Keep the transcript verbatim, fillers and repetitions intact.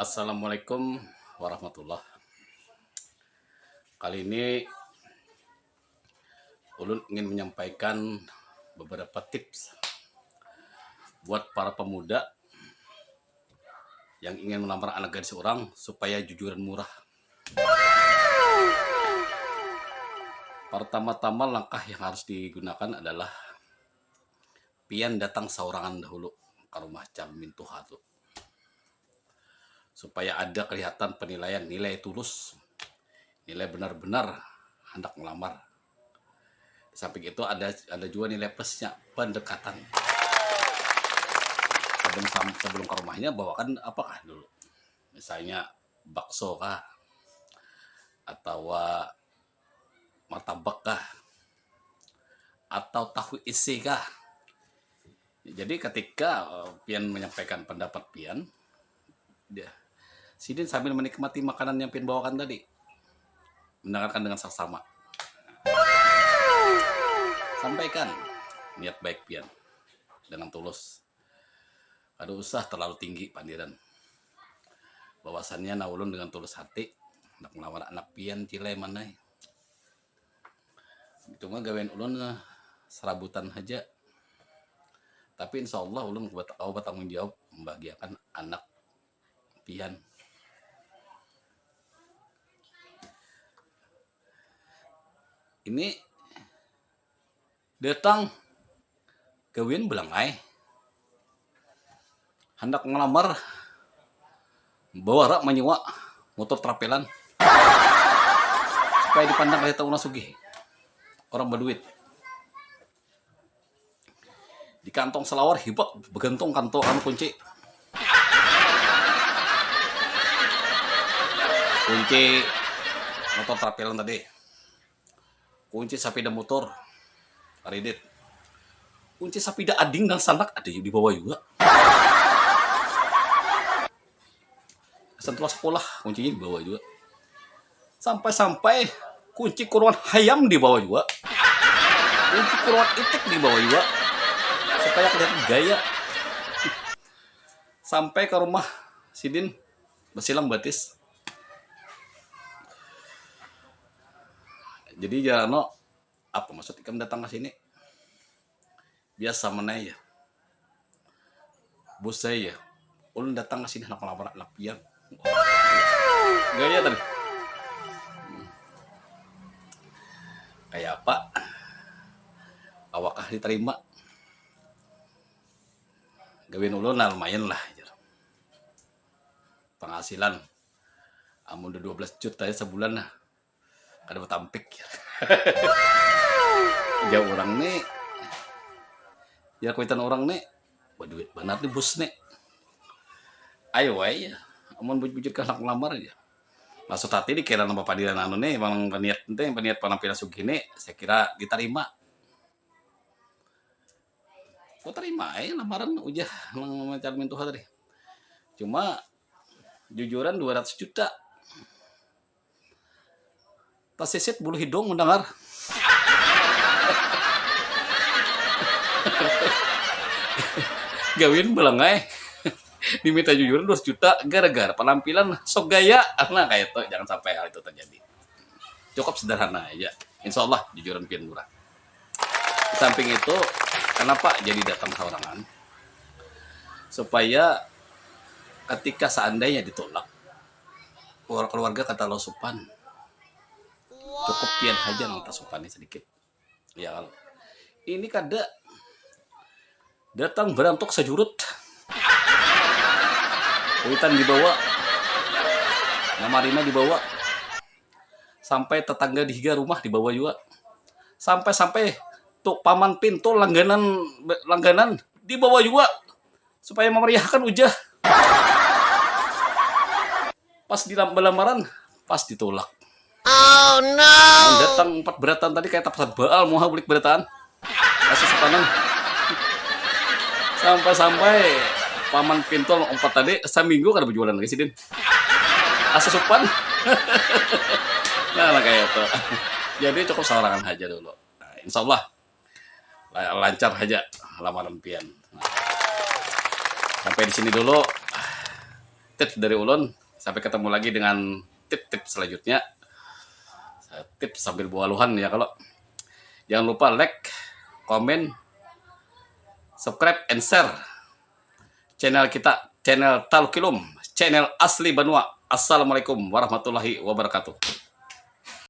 Assalamualaikum warahmatullah. Kali ini ulun ingin menyampaikan beberapa tips buat para pemuda yang ingin melamar anak gadis orang supaya jujuran murah. Pertama-tama langkah yang harus digunakan adalah pian datang saurangan dahulu ke rumah calon mintuha tu. Supaya ada kelihatan penilaian nilai tulus, nilai benar-benar hendak melamar. Di samping itu ada ada juga nilai plusnya pendekatan. Sebelum sebelum ke rumahnya bawakan apakah dulu? Misalnya bakso kah? Atau martabak kah? Atau tahu isi kah? Jadi ketika uh, pian menyampaikan pendapat pian, dia sidin sambil menikmati makanan yang pian bawakan tadi, mendengarkan dengan saksama. Sampaikan niat baik pian dengan tulus. Kada usah terlalu tinggi pandiran. Bahwasannya nah ulun dengan tulus hati nak melamar anak pian cilai manai. Itu mah gawian ulun serabutan haja. Tapi insya Allah ulun kawa bertanggung jawab membahagiakan anak pian. Ini datang gawian belangai. Handak ngelamar bawara manyua motor trapelan supaya dipandang kaya orang sugih, orang berduit. Di kantong selawar hibak begantung kantong anu kunci. Kunci motor trapelan tadi. Kunci sapida motor karidit. Kunci sapida ading dan sanak ada di bawah juga. Sentuh sekolah kuncinya di bawah juga. Sampai-sampai kunci kurungan hayam di bawah juga. Kunci kurungan itik di bawah juga. Supaya kelihatan gaya. Sampai ke rumah sidin besilang batis. Jadi jarano apa maksud ikam datang ke sini? Biasa mana ya? Bos saya ya. Ulun datang ke sini nak melamar anak pian. Gaya tadi. Kayak apa? Awakah diterima? Gawin ulun lah lumayan lah. Penghasilan. Amun udah dua belas juta ya sebulan lah. Kada batampik. Jauh orang nih. Ya kuitan orang nih. Berduit benar nih bos nih. Ayo wae ya. Amun bujur-bujur ke anak melamar aja. Maksud hati dikira nambah padiran anu nih, emang peniat penting, peniat penampilan sugih nih, saya kira diterima. Kau terima aja lamaran ujah nang calon mintuha tadi. Cuma jujuran dua ratus juta. Tasisit bulu hidung mendengar. Gawin belengai. Diminta jujuran dua ratus juta gara-gara penampilan sok gaya. Nah, kayak itu jangan sampai hal itu terjadi. Cukup sederhana aja. Insya Allah jujuran pian murah. Di samping itu, kenapa jadi datang saurangan? Supaya ketika seandainya ditolak, keluarga kata lo supan. Cukup pian aja nang tasupani sedikit. Ya kalau ini kada datang berantuk sejurut. Kuitan dibawa, namarina dibawa, sampai tetangga di higa rumah dibawa juga, sampai-sampai tu paman pintu langganan langganan dibawa juga supaya memeriahkan ujah. Pas di lamaran pas ditolak. Oh no. Datang empat beratan tadi kayak tapasan baal muha bulik berataan. Asa sepanan. Sampai-sampai paman pintu empat tadi seminggu kada berjualan lagi sidin. Asa supan. Nah, nah kayak itu. Jadi cukup saurangan aja dulu. Nah, insya Allah lancar aja lamaran pian. Nah, sampai di sini dulu. tips dari ulun. Sampai ketemu lagi dengan tip-tip selanjutnya. Tips sambil bualuhan ya kalau. Jangan lupa like, komen, subscribe, and share channel kita, channel Talukilum, channel asli Banua. Assalamualaikum warahmatullahi wabarakatuh.